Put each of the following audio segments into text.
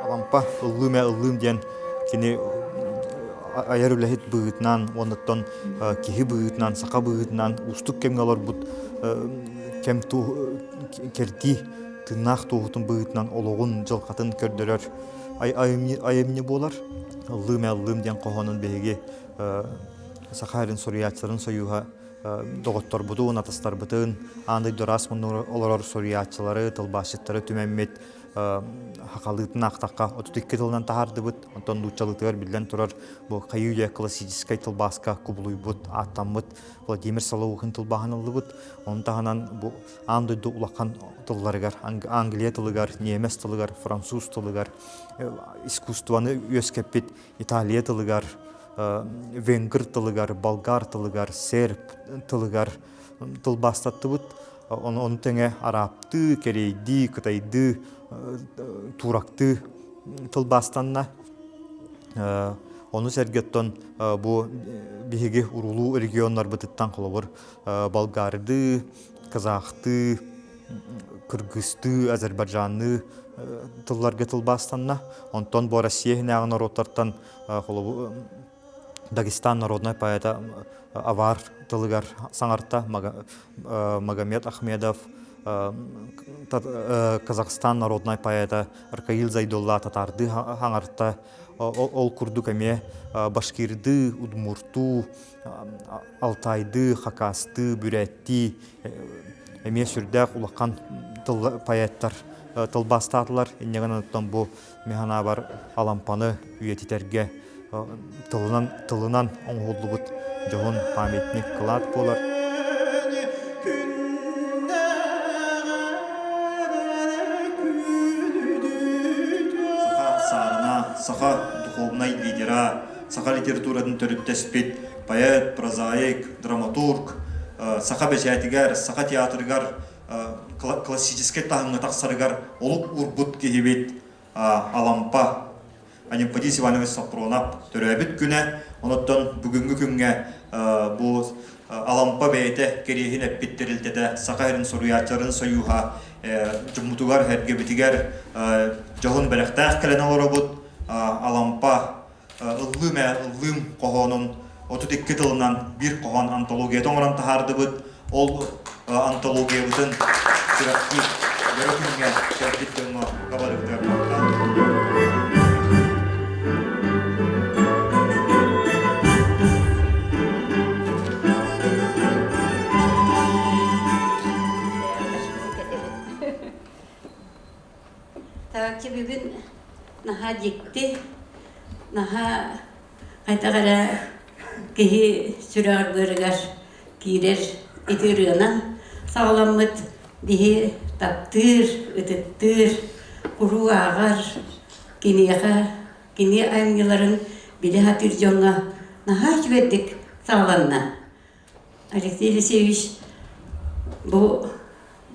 Алампа ыллыым ээ ыллыым диэн кини айар үлэһит быһыытынан уоннаттан киһи быһыытынан, саха быһыытынан уустук кэмҥэ олорбут кэм кэрдии тыыннаах туоһутун быһыытынан олоҕун, дьылҕатын көрдөрөр айымньы буолар. Ыллыым ээ ыллыым диэн хоһоонун биһиги Саха сирин суруйааччыларын сойууһа доҕотторбутун, атастарбытын, аан дойду араас муннугар олорор суруйааччылары, тылбаасчыттары түмэммит хахалыытын аахтахха 32 тылынан таһаардыбыт. Онтон нууччалыытыгар биллэн турар бу хайыы-үйэ классическай тылбааска кубулуйбут, ааттаммыт Владимир Солоухин тылбааһын ыллыбыт. Ону таһынан бу аан дойду улахан тылларыгар, англия тылыгар, ньиэмэс тылыгар, француз тылыгар искусствоны үөскэппит Италия тылыгар, венгр тылыгар, болгар тылыгар, серб тылыгар тылбаастаттыбыт. Ону тэҥэ арабтыы, кэриэйдии, кытайдыы, турактыы тылбаастанна. Ону сэргэ оттон бу биһиги уруулуу регионнарбытыттан холобур болгардыы, казахтыы, кыргызтыы, азербайджанныы тылларга тылбаастанна. Онтон бу Россия иһинээҕи норуоттартан холобур Дагестан народнай поэта авар тылыгар саҥарта Магомед Ахмедов, Казахстан народнай поэта Аркаил Зайдулла татаардыы хаҥарта, ол курдук эмиэ башкирдыы, удмуртуу, алтайдыы, хакастыы, бүрээттии эмиэ сүрдээх улахан тыл поэттар тылбаастаатылар. Инньэ гынан оттон бу мин санаабар Алампаны үйэтитэргэ тылынан тылынан оҥоһуллубут дьоһун памятник кылаат буолар. Саха саарына, саха духовнай лидера, саха литературатын төрүттэспит поэт, прозаик, драматург, саха бэчээтигэр, саха театрыгар классическай таһымҥа тахсарыгар олук уурбут киһибит Алампа Анемподист Иванович Сопронов төрөөбүт күнэ. Онуттан бүгүҥҥү күҥҥэ бу Алампа бэйэтэ кэриэһин эппит тэрилтэтэ Саха сирин суруйааччыларын сойууһа дьоммутугар, эргэбитигэр дьоһун бэлэхтээх кэлэн олоробут. Алампа Ыллыым ээ, ыллыым хоһоонун 32 тылынан биир хоһоон антологията оҥорон таһаардыбыт. Ол антологиябытын сүрэхтиир бөрө күҥҥэ кэлбит дьоҥҥо хабарыгытыгар Тааччы бүгүн наһаа дьикти, наһаа хайдах эрэ киһи сүрэҕэр быарыгар киирэр ити ырыанан саҕаламмыт биһи таптыыр, ытыктыыр, куруук ааҕар, киниэхэ кини айымньыларын билэ сатыыр дьоҥҥо наһаа үчүгэйдик саҕаланна. Алексей Елисеевич бу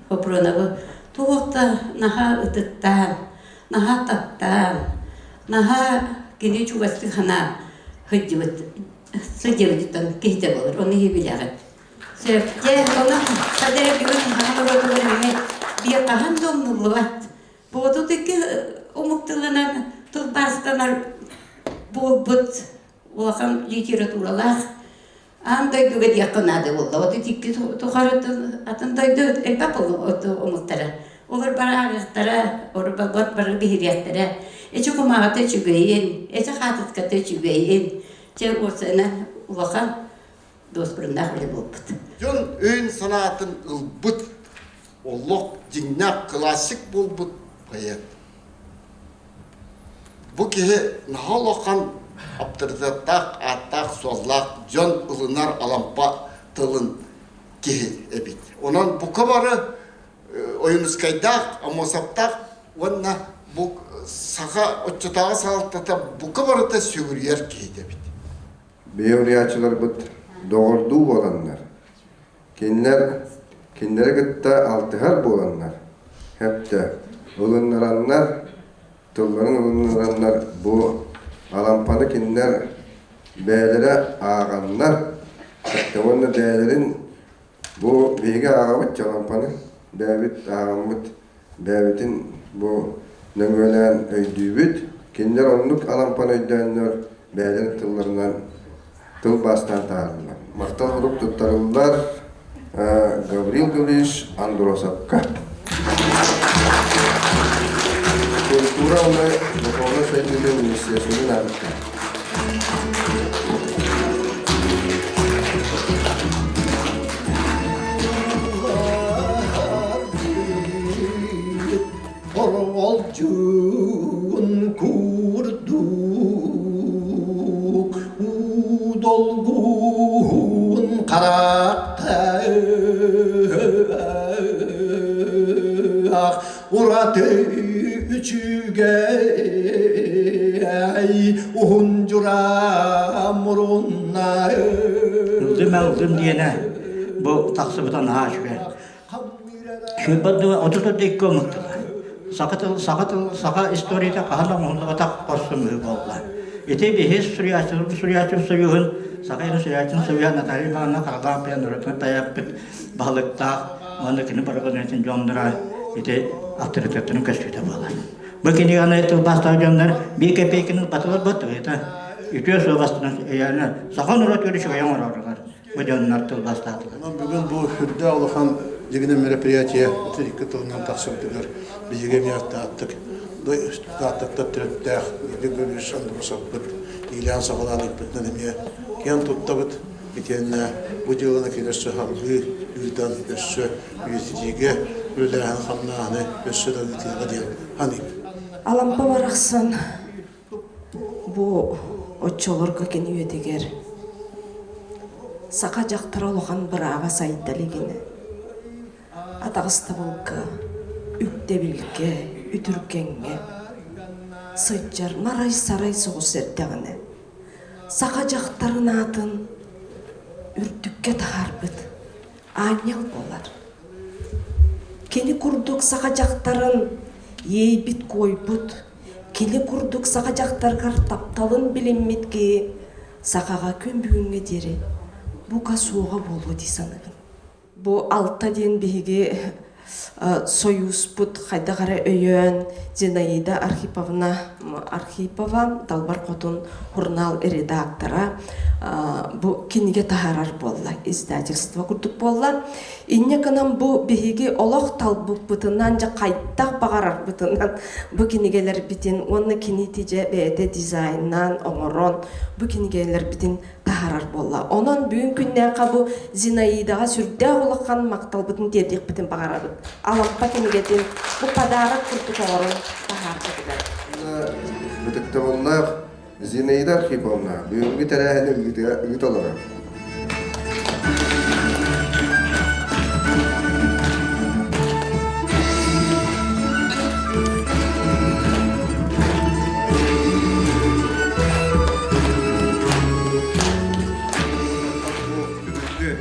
Копронабы туох да наһаа ытыктаан, наһаа таптаан, наһаа кини чугастык санаан сылдьыбыт сылдьыбытыттан киһитэ буолар, ону иһи билэҕит. Сөпкө, ону хадара бүгүн хаһан оруотугар эмиэ биир хаһан да умнуллубат. Буотутуки омук тылынан тылбаастанар буолбут улахан литературалаах Аан дойдуга диэххэ наада буолла. Вот ити тухары атын дойду элбэх омуктара. Олор бары ааҕыахтара, орбалар бары биһириэхтэрэ. Эчи кумааҕыта үчүгэйин, эчи хаатыската үчүгэйин. Чэ, уопсайынан улахан дуоспуруннаах үлэ буолбут. Дьон өйүн-санаатын ылбыт, олох дьиҥнээх классик буолбут поэт. Бу киһи наһаа улахан аптарытыаттаах, ааттаах-суоллаах дьон ылынар Алампа тылын киһи эбит. Онон бука бары Ойуунускайдаах, Аммосовтаах уонна бу саха оччотооҕу салалтата бука барыта сүгүрүйэр киһитэ эбит. Биһи уруйааччыларбыт доҕордуу буоланнар, Кинилэр кинилэри кытта алтыһар буоланнар, хэптэ ылыннараннар, тылларын ылыннараннар бу Алампаны кинилэр бэйэлэрэ ааҕаннар, хэптэ уонна бэйэлэрин бу биһиги ааҕабыт Алампаны, бэйэбит ааҕаммыт, бэйэбитин бу нөҥүөлээн өйдүүбүт. Кинилэр оннук Алампаны өйдөөннөр бэйэлэрин тылларынан тылбаастаан таһаараллар. Махтал сурук туттарыллар Гаврил Гаврильевич Андросовка. Культура уонна духовнай сайдыытын министерствотын аатыттан. Оролдьуун курдук уу долгун харахтаах ураты үчүгэй уһун дьураа мурунна Ылдым-ылдым диэнэ бу тахсыбыта наһаа үчүгэй. Сүүрбэ 32 омук тыла. Саха тыл, саха тыл, саха историята хаһан да оҥоһуллубатах хорсун буолла. Ити биһи суруйааччылар суруйааччы союһун Саха Сирин суруйааччытын союһа Наталья Ивановна Харлампьева норуотун тайаппыт баһылыктаах уонна кини барыгын дьонноро ити авторитеттарын көстүүтэ буолар. Бу кинигэни тылбаастаах дьоннор биир кэпиэйкэни ылбатылар баттыгыта үтүө суобастынан өйөөнө саха норуот үчүгэй оҥорорулар. Бу дьоннор тылбаастаатылар. Онон бүгүн бу үрдээх улахан дьигинэ мероприятие икки тылынан тахсыбытыгар биһиги эмиэ тааттык тааттаттар төрүттээх Игорь Григорьевич Андросовпыт иилээн саҕалаан ыыппытынан эмиэ киэн туттабыт. Итиэннэ бу дьыаланы кини өссө салгыы ыытан, өссө үйэтитиигэ үлэлээһин хамнааһыны өссө да ыытыаҕа диэн саныыбын. Алампа барахсан Бу оччолорго кини үйэтигэр саха дьахтара улахан бырааба сайда илигинэ атаҕастабылга, үктэбилгэ, үтүргэҥҥэ сылдьар марай-сарай соҕус эрдэҕинэ саха дьахтарын аатын үрдүккэ таһаарбыт аанньал буолар. Кини курдук саха дьахтарын иэйбит-куойбут, Кини курдук саха дьахтарыгар тапталын билиммит киһи сахаҕа күн бүгүҥҥэ диэри бука суоҕа буолуо дии саныыбын. Бу алта диэн биһиги сойууспут хайдах эрэ өйөөн Зинаида Архиповна Архипова Далбар Хотун журнал редактора бу кинигэ таһаарар буолла, издательство курдук буолла. Инньэ гынан бу биһиги олох талбыппытынан дьэ хайдах баҕарарбытынан бу кинигэлэрбитин уонна кини ити дьэ бэйэтэ дизайннаан оҥорон бу кинигэлэрбитин таһаарар буолла. Онон бүгүн күннээххэ бу Зинаидаҕа сүрдээх улахан махталбытын тиэрдиэхпитин баҕарабыт. Алампа кинигэтин бу подарок курдук оҥорон таһаарбытыгар. Ытыктабыллаах Зинаида Архиповна бүгүҥҥү тэрээһини ыыта олорор. Бүгүҥҥү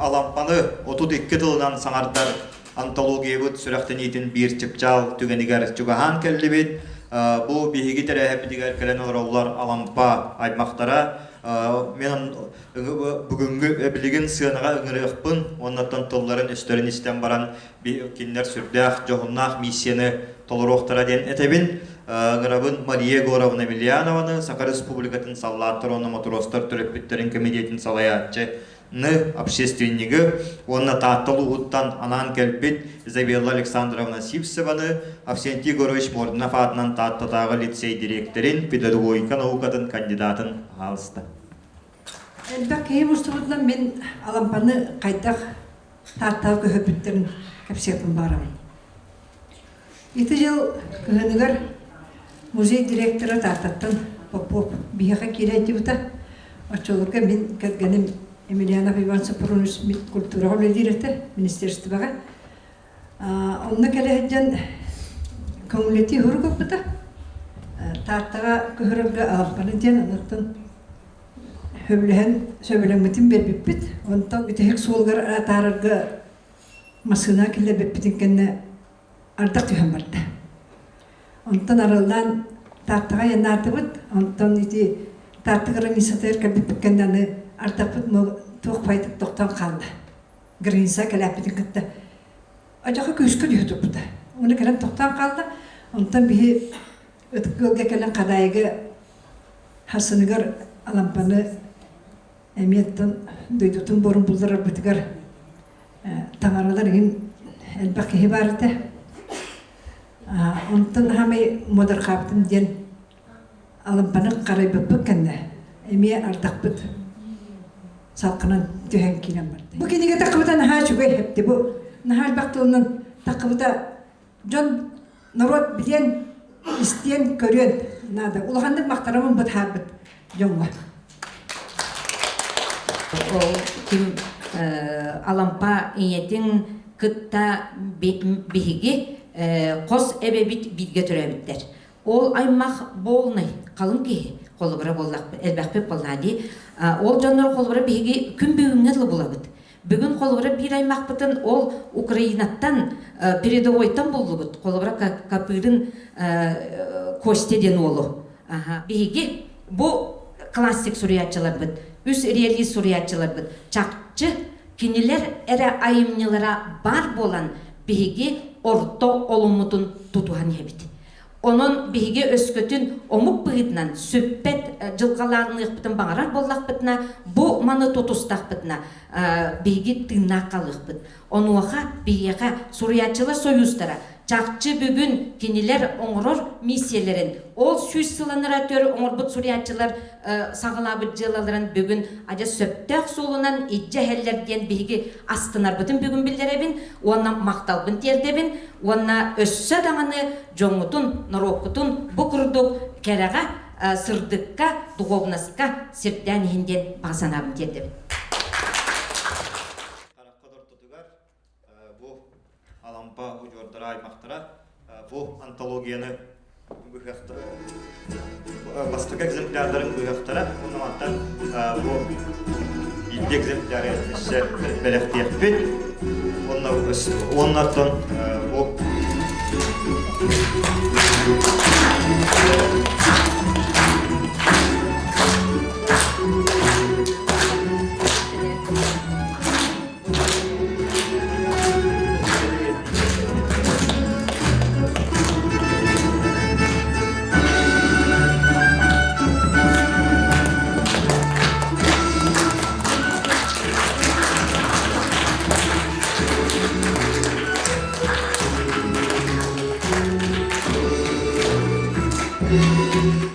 Алампаны 32 тылынан саҥардар антологиябыт сүрэхтэниитин биир чыпчаал түгэнигэр чугаһаан кэллибит. Бу биһиги тэрээһиммитигэр кэлэн олороллор Алампа аймахтара. Мен бүгүҥҥү билигин сыанаҕа ыҥырыахпын уоннаттан тылларын-өстөрүн истэн баран кинилэр сүрдээх дьоһуннаах миссияны толоруохтара диэн этэбин. Ыҥырабын Мария Егоровна Емельянованы, Саха Республикатын саллааттар уонна матростар төрөппүттэрин кэмитиэтин салайааччы ны общественнигы уонна Таатта улууһуттан анаан кэлбит Изабелла Александровна Сивцеваны Авсентий Егорович Мордунов аатынан Тааттатааҕы лицей дириэктэрин, педагогика наукатын кандидатын аҕалыста. Элбэх киһи мустубутунан мин Алампаны хайдах Тааттаҕа көһөрбүттэрин кэпсиэхпин баҕарабын. Ити дьыл кыһыныгар музей директора Тааттаттан Попов биһиэхэ киирэ сылдьыбыта. Оччолорго мин кэргэним Емельянов Иван Сопрунович культураҕа үлэлиир этэ, министерствоҕа. Онно кэлэ сылдьан көҥүллэтии уһурук ылбыта. Тааттаҕа көһөрөргө Алампаны диэн онуттан сөбүлэһэн сөбүлэҥмитин биэрбиппит. Онтон бүтэһик суолугар атаарарга массыына киллэрбиппитин кэннэ ардах түһэн барда. Онтон арыллаан Тааттаҕа айаннаатыбыт. Онтон ити Таатта границатыгар кэлбиппит кэннэ аны ардахпыт туох байтык тохтоон хаалла. Граница кэлээппитин кытта одьоҕо күүскэ түһэ турбута. Уонна кэлэн тохтоон хаалла. Онтон биһи Ытык Күөлгэ кэлэн Хадаайыга харсыныгар Алампаны эмиэттэн дойдутун буорун булларарбытыгар таҥаралар иһин элбэх киһи баар этэ. Онтон хаамай муодархаабытым диэн Алампаны харайбыппыт кэннэ эмиэ ардахпыт салкынан түһэн киирэн барда. Бу кинигэ таххыбыта наһаа үчүгэй хэпти. Бу наһаа элбэх тылынан таххыбыта дьон норуот билиэн, истиэн, көрүөн наада. Улаханнык махтанабын бытаарбыт дьоҥҥо. Ол ким Алампа ийэтин кытта биһиги хос эбэбит бииргэ төрөөбүттэр. Ол аймах буолнай, халыҥ киһи холобура буоллахпыт, элбэхпит буоллаа дии. Ол дьоннор холобура биһиги күн бүгүҥҥэ дылы булабыт. Бүгүн холобура биир аймахпытын ол Украинаттан передовойтан буллубут. Холобура Капырын Костя диэн уолу. Биһиги бу классик суруйааччыларбыт, үс реалист суруйааччыларбыт чахчы кинилэр эрэ айымньылара баар буолан биһиги орто олуммутун тутуһан иһэбит. Онон биһиги өскөтүн омук быһыытынан сүппэт дьылҕалааныахпытын баҕарар буоллахпытына, бу маны тутустахпытына, биһиги тыыннаах хаалыахпыт. Онуоха биһиэхэ суруйааччылар сойуустара чахчы бүгүн кинилэр оҥорор миссиялэрин ол сүүс сыланара төр оҥорбут суруйааччылар саҕалаабыт дьыалаларын бүгүн адьас сөптөөх суолунан илдьэ иһэллэр диэн биһиги астынарбытын бүгүн биллэрэбин уонна махталбын тиэрдэбин уонна өссө даҕаны дьоҥҥутун, норуоккутун бу курдук кэрэҕэ, сырдыкка, духовноска сирдээн иһин диэн баҕа санаабын тиэрдэбин. Харахха тортотугар бу Алампа удьуордара аймахтара бу антологияны быһыахтара бастакы экземплярдарын быһыахтара уонна мантан бу биирдии экземпляры өссө бэлэхтиэхпит уонна уоннартан бу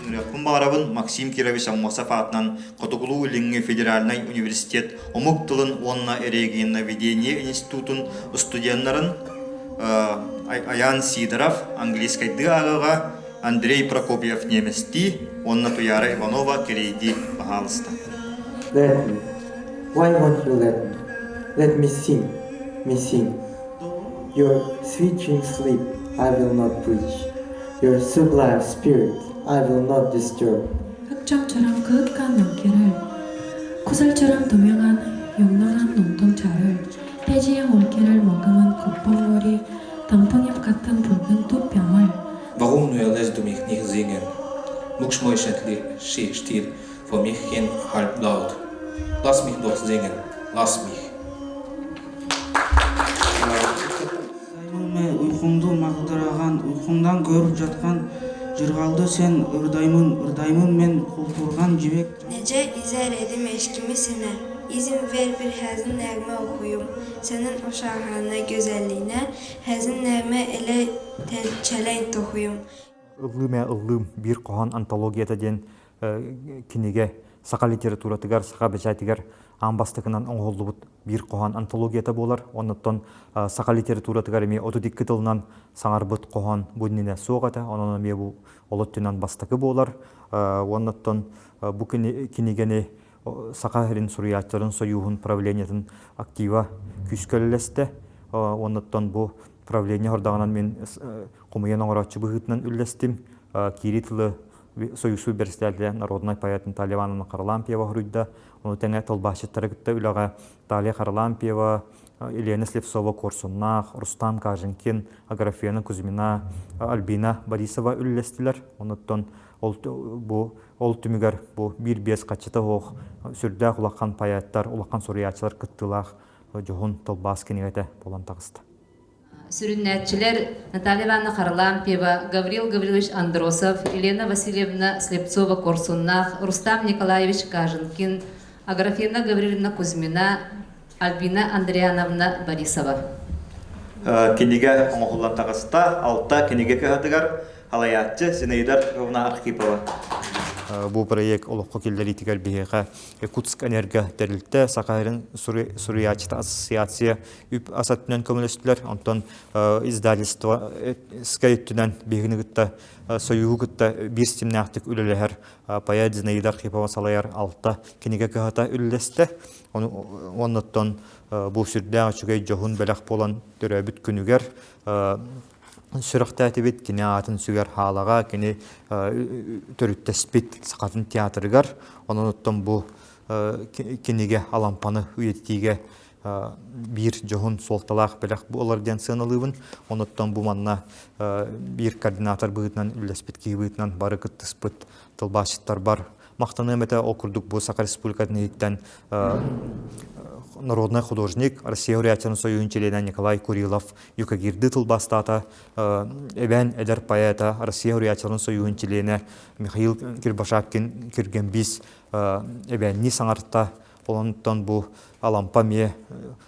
Нырыахпын баҕарабын Максим Кирович Аммосов аатынан Хотугулуу-Илиҥҥи федеральнай университет омук тылын уонна регионоведение институтун студеннарын Аян Сидоров английскайдыы ааҕыаҕа, Андрей Прокопьев немецтии уонна Туяра Иванова кэриэйдии баһаалыста. Let me. Why won't you let me? Let me sing, me sing. Your switching sleep I will not breach. Your sublime spirit I will not disturb. 흑점처럼 그윽한 눈길을 코살처럼 도명한 용롱한 눈동자를 폐지의 물기를 머금은 곱봉머리 단풍잎 같은 붉은 두 뺨을 Warum nur lässt du mich nicht singen? Mucksmäuschenstill vor mich hin halblaut. Lass mich doch singen, lass mich. Уйкуңду магдыраган, уйкуңдан көрүп жаткан жыргалды сен ырдаймын, ырдаймын мен кулпурган жибек. Necə izər edim eşqimi sənə, İzin ver bir həzin nəğmə oxuyum. Sənin o şahanə gözəlliyinə həzin nəğmə elə çələng toxuyum. Ыллыым ээ ыллыым биир хоһоон антологията диэн кинигэ саха литературатыгар, саха бэчээтигэр аан бастакынан оҥоһуллубут биир хоһоон антологията буолар. Оннуттан саха литературатыгар эмиэ 32 тылынан саҥарбыт хоһоон бу иннинэ суох этэ. Онон эмиэ бу ол өттүнэн бастакы буолар. Уоннаттан бу кинигэни Саха сирин суруйааччыларын сойууһун правлениетын актива күүскэ үлэлэстэ. Уоннаттан бу правление хордаҕынан мин хомуйан оҥорооччу быһыытынан үллэстим. Киири тылы Союзу бэрэссэдээтэлэ народнай поэт Наталья Ивановна Харлампьева хоруйда. Ону тэҥэ тылбаасчыттары кытта үлэҕэ Наталья Харлампьева, Елена Слепцова-Куорсуннаах, Рустам Каженкин, Аграфена Кузьмина, Альбина Борисова үллэстилэр. Онуттан ол бу ол түмүгэр бу биир-биэс хаччыта суох сүрдээх улахан поэттар, улахан суруйааччылар кыттыылаах дьоһун тылбаас кинигэтэ буолан таҕыста. Сүрүннээччилэр Наталья Ивановна Харлампьева, Гаврил Гаврилович Андросов, Елена Васильевна Слепцова-Корсуннаах, Рустам Николаевич Каженкин, Аграфена Гаврильевна Кузьмина, Альбина Андриановна Борисова. Кинигэ оҥоһуллан таҕыста. Алта кинигэ кыһатыгар халайааччы Зинаида Архиповна Архипова. Бу проект олоххо киллэриитигэр биһиэхэ Якутск энерго тэрилтэ Саха сирин суруйааччыта ассоциация үп ас өттүнэн көмөлөстүлэр. Онтон издательство өттүнэн биһигини кытта Союһу кытта биир ситимнээхтик үлэлэһэр поэт Зинаида Архипова салайар алта кинигэ кыһата үллэстэ. Оннуттан бу сүрдээх үчүгэй дьоһун бэлэх буолан төрөөбүт күнүгэр сүрэхтээтибит. Кини аатын сүгэр хаалаҕа, кини төрүттэспит Сахатын театрыгар. Онон оттон бу кинигэ Алампаны үйэтитиигэ биир дьоһун суолталаах бэлэх буолар диэн сыаналыыбын. Онуттан бу манна биир координатор быһыытынан үлэлэспит киһи быһыытынан бары кыттыспыт тылбаасчыттарбар махтаныам этэ. Ол курдук бу Саха Республикатын иһиттэн народный художник, Россия Урятин союһун чилиэнэ Николай Курилов юкагирды тылбаастаата, эбээн эдэр поэта, Россия Урятин союһун чилиэнэ Михаил Кирбашакин Киргембис эбээнни саҥарта. Онтон бу Алампа эмиэ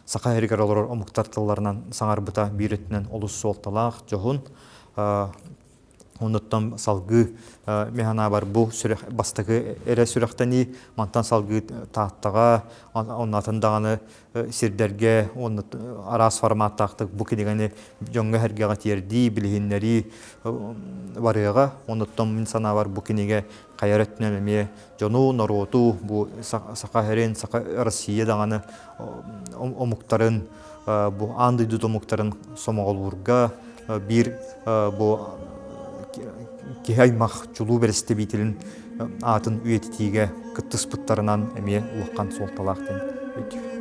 саха сиригэр олорор омуктар тылларынан саҥарбыта биир өттүнэн олус суолталаах, дьоһун. Онуттан салгыы мин санаабар бу сүрэх бастакы эрэ сүрэхтэнии мантан салгыы Тааттаҕа оннатын даҕаны сирдэргэ уонна араас форматтаахтык бу кинигэни дьоҥҥо-сэргэҕэ тиэрдии, билиһиннэрии барыаҕа. Онуттан мин санаабар бу кинигэ хайа эрэ өттүнэн эмиэ дьону, норуоту, бу Саха сирин, Саха Россия даҕаны омуктарын, бу аан дойду омуктарын сомоҕолуурга биир бу киһи аймах чулуу бэрэстэбиитэлин аатын үйэтитиигэ кыттыспыттарынан эмиэ улахан суолталаах диэн өйдүүбүн.